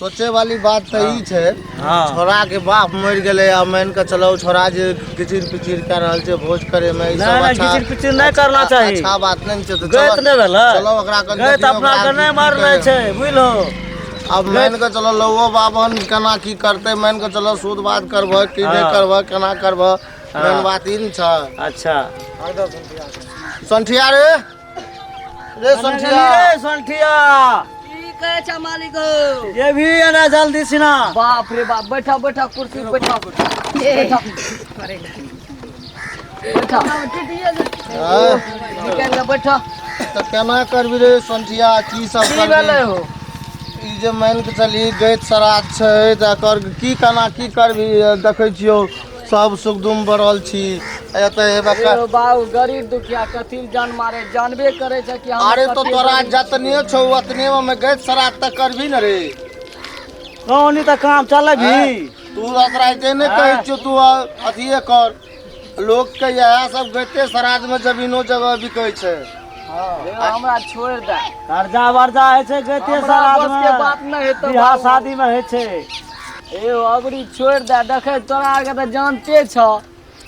सोचे वाली बात तऽ ई छै। हाँ। छोड़ा के बाप मरि गेलै आ मान के चलो छोड़ा जे किचिर पिचिर कए रहल छै भोज करे में, ई नहि, सब नहि, अच्छा घिचिर पिचिर नहि करना चाही। अच्छा बात नहि छै। तऽ गैत चलो नहि भेलै। चलो ओकरा कन गैत देखियौ अपना ओकरा के नहि की मारने कहै। छै, बुझलो। अब मान के चलो लौओ बाबन केना की करतै, मान के चलो सूद बात करबह की नहि हाँ। करबह, केना करबह, मेन बात ई ने छै। अच्छा। संठिया रे रे संठिया। रे संठिया। की कहै छै मालिक? ये भी एना जल्दी सिना। बाप रे बाप, बैठा बैठा, कुर्सी पर बैठा बैठा बैठा। हाँ, निकालि के बैठा। तऽ केना करबी रे संठिया, की सब की करबी? भेलै हो? ई जे मान के चली गैत श्राद्ध छै तऽ एकर की केना की करबी? देखै छियौ सब सुखदुम बढ़ल छी एतऽ हेबे ए हो बाबू, गरीब दुखिया कथी लए जान मारे? जानबे करै छै कि हम अरे तो कते तोरा गरीब जतने छौ ओतने मे गैत श्राद्ध तऽ करबी ने रे। कौनी तऽ काम चले भी। तू रात नहि कहै छियौ, तू अथिए कर। लोक के इएह सब गैते श्राद्ध मे जमीनो जगह बिकै छै। ए, हमरा छोड़ि दे। कर्जा वर्जा होइ छै गैते हमरा श्राद्ध बस के बात मे, नहि हेतौ बियाह बाबू। शादी मे होइ छै। ए अबरी छोड़ि दे। देखै तोरा आरके तऽ जानते छौ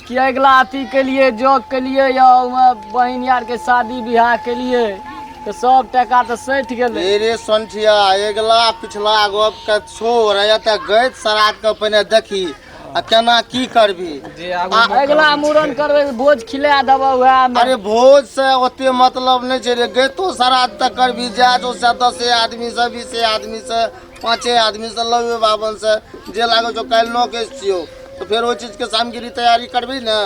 कि अगिला अथी केलिए, जग केलिए या ओहिमे बहिन यारके शादी बियाह केलिए तऽ सब टका तऽ सठि गेलै। रे रे संठिया, अगिला पिछला गप के छोड़, एतऽ गैत श्राद्ध के पहिने देखी आ केना की करबी। अगिला मूड़न करबै तऽ भोज खिला देबऽ उएह मे। अरे भोज से ओते मतलब नहि छै रे, गैतो श्राद्ध तऽ करबी जा जो से 10 आदमी से 20 आदमी से 5 आदमी से लवे बाबन से जे लागल छौ। काल्हि नौ केस छियौ तऽ फेर ओहि चीजके सामग्री तैयारी करबी ने।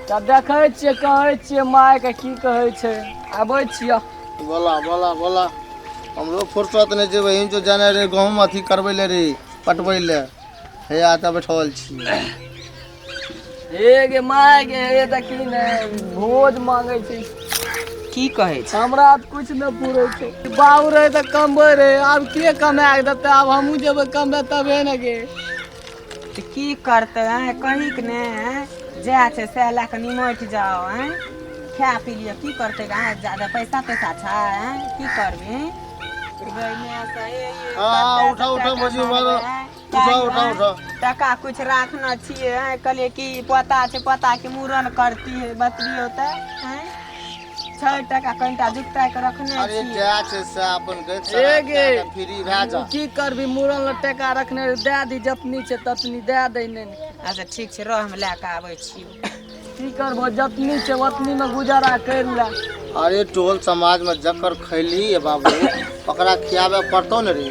तऽ देखै छियै, कहै छियै मायके, की कहै छै, आबै छियै। बोला बोला बोला, हमरो फुर्सत नहि छै। बहिन जो जाने रे गहूँम अथी करबै ले रे, पटबै ले, हैया तऽ बैठल छी। हे गे my गे, हे देखी ने भोज मांगै छै। की कहै छै? हमरा तऽ कुछ नहि पूरै छै। बाबू रहै तऽ कमबै रहै, आब के कमा के देतै? आब हमहूँ जेबै कमबै तबे ने गे। तऽ की करतै आँय? कही के ने आँय, जएह छै सएह लए कऽ निमटि जाओ आँय, खा पी लिअ। की करतै आँय? जादा पैसा तैसा छै आँय? की करबी? हाँ, उठा, उठा, भौजी, उठा, उठा, उठा। टका कुछ राखने छियै आँय? कहलियै कि पोता छै, पोताके मूड़न करती है, बतबियौ तऽ आँय, छै टका कनिटा जुगता के रखने अरे छियै। जएह छै से अपन गैत ए गे। फ्री भए जा। की करबी, मूड़न लए टका रखने रही, दए दी, जतनी छै ततनी दए दै ने। अच्छा ठीक छै, रह, हम लए कऽ आबै छी। की करबो, जतनी छै ओतनी मे गुजारा करि ले। अरे टोल समाज में जकर खैली है बाबू, ओकरा खियाबे पड़तो ने रे।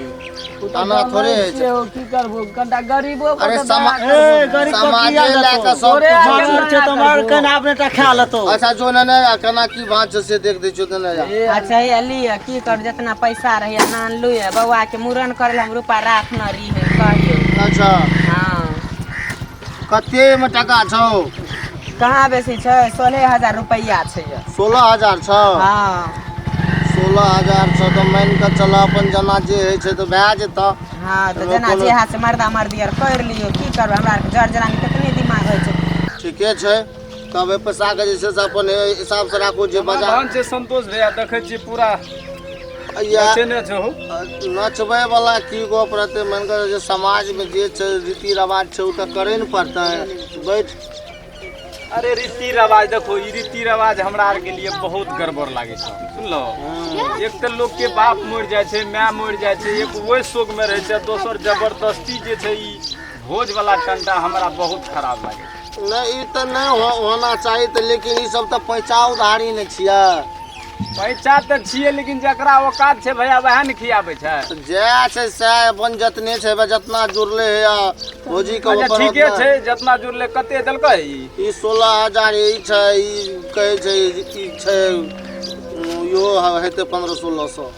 ओ तऽ एना थोड़े जानै होइ छै। छियै हो, की करबो, कनिटा गरीबो पर अरे तऽ दया ए करबो ने। गरीब पर समाजे किया लए लेतो? कऽ सब तोरे कुछ आगे मार छै तऽ मार कन अपने टा खा लेतो। अच्छा जो ने ने केना की बात छै से देख दै छियौ तऽ नहि जा। ए अच्छा हे लिअ, की करू, जितना पैसा रहैया नानलू ये, बौआ के मूड़न करै लए हम रुपा राखने रहियै, कहियौ। अच्छा। हँ। कते मे टका छौ? कहाँ बेसी छै, 16,000 रुपैआ छै। 16,000 छौ? हँ। 16,000 छौ तऽ मान कऽ चल अपन जेना जे होइ छै तऽ भए जेतऽ। हँ तऽ एहिमे जेना कोनो जे हाथ से मर्दा मर्दी आर करि लियौ, की करबै, हमरा आरके जर जरानी कतने दिमाग होइ छै। ठीके छै, तब एहि पैसाके जे छै से अपन हिसाबसँ राखू जे बाजार समाधान छै। संतोष भैया, देखै छियै पूरा इएह नचेने छहो। नचबै वाला की गप रहतै? मानि कऽ जे समाजमे जे छै रीति रिवाज छै ओ तऽ करै ने पड़तै। बैठ। अरे रीति रिवाज देखो, ई रीति रिवाज हमरा आर के लिए बहुत गड़बड़ लागै छै, सुनलो? एक तऽ लोक के बाप मरि जाइ छै, माय मरि जाइ छै, एक ओहि शोक मे रहै छै, दोसर जबरदस्ती जे छै ई भोज वाला टंटा हमरा बहुत खराब लागै छै। नहि, ई तऽ नहि होना चाही तऽ, लेकिन ई सब तऽ पैसा उधारी ने छियै। पैसा तऽ छियै, लेकिन जकरा औकात छै भैया, वएह ने खियाबै छै। जएह छै सएह अपन जतने छै जतना जुड़ले है भौजी के अच्छा ओकर ठीके ओतना। छै, जितना जुड़ले। कते देलकै ई? ई 16,000 ई छै, ई कहै छै ई छै, इहो हेतै 1500-1600।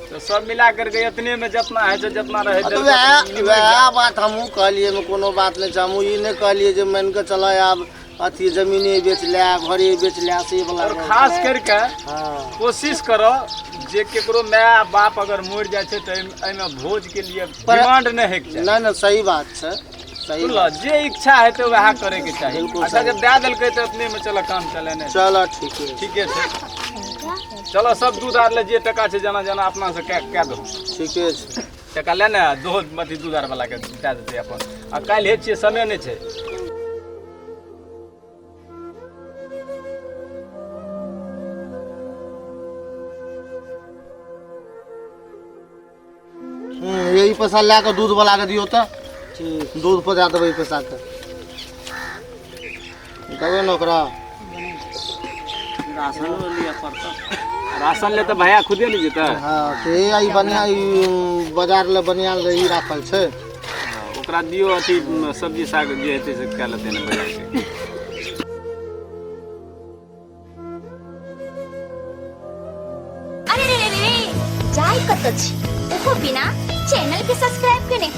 तऽ सब मिला करके एतने मे जितना होइ छै, जितना रहै तऽ देलकै, वएह निमटि वएह बात हमहूँ कहलियै, एहिमे कोनो बात नहि छै। हमहूँ ई नहि कहलियै जे मानि कऽ चलऽ आब अथी जमीने बेच ले, घरे बेच ले, से वाला और गप। खास करके हाँ। कोशिश करो जे केकरो माय बाप अगर मरि जाइ छै तऽ एहिमे भोज के लिए डिमांड नहि होइके चाही। नहि नहि, सही बात छै, सही। सुनलो, जे इच्छा हेतै वएह करे के चाही। बिल्कुल अच्छा सही। जब दए देलकै तऽ अपने मे चलो काम चले नहि। चल ठीके छै। ठीके छै, चलो सब दूध आर ले जे टका छै जेना जेना अपना से कए कए दहो। ठीके छै। टका ले ने दो अथी दूध आर वाला के दए देतै अपन। आ काल्हि छियै, समय नहि छै। यही पैसा लए कऽ दूध वाला के दियौ तऽ ठीक। दूध पर दए देबै ई पैसा के, देबै ने ओकरा। राशन लिअ पड़तौ। राशन ले तऽ भैया खुदे ने जेतै। हँ, तऽ हे ई बढ़िआँ, ई बाजार लए बढ़िआँ लए ई राखल छै। हँ, ओकरा दियौ अथी सब्जी साग जे हेतै से कए लेतै ने बाजार के। अरे रे रे रे, जाय कतऽ छी ओहो बिना चैनल के सब्सक्राइब केने?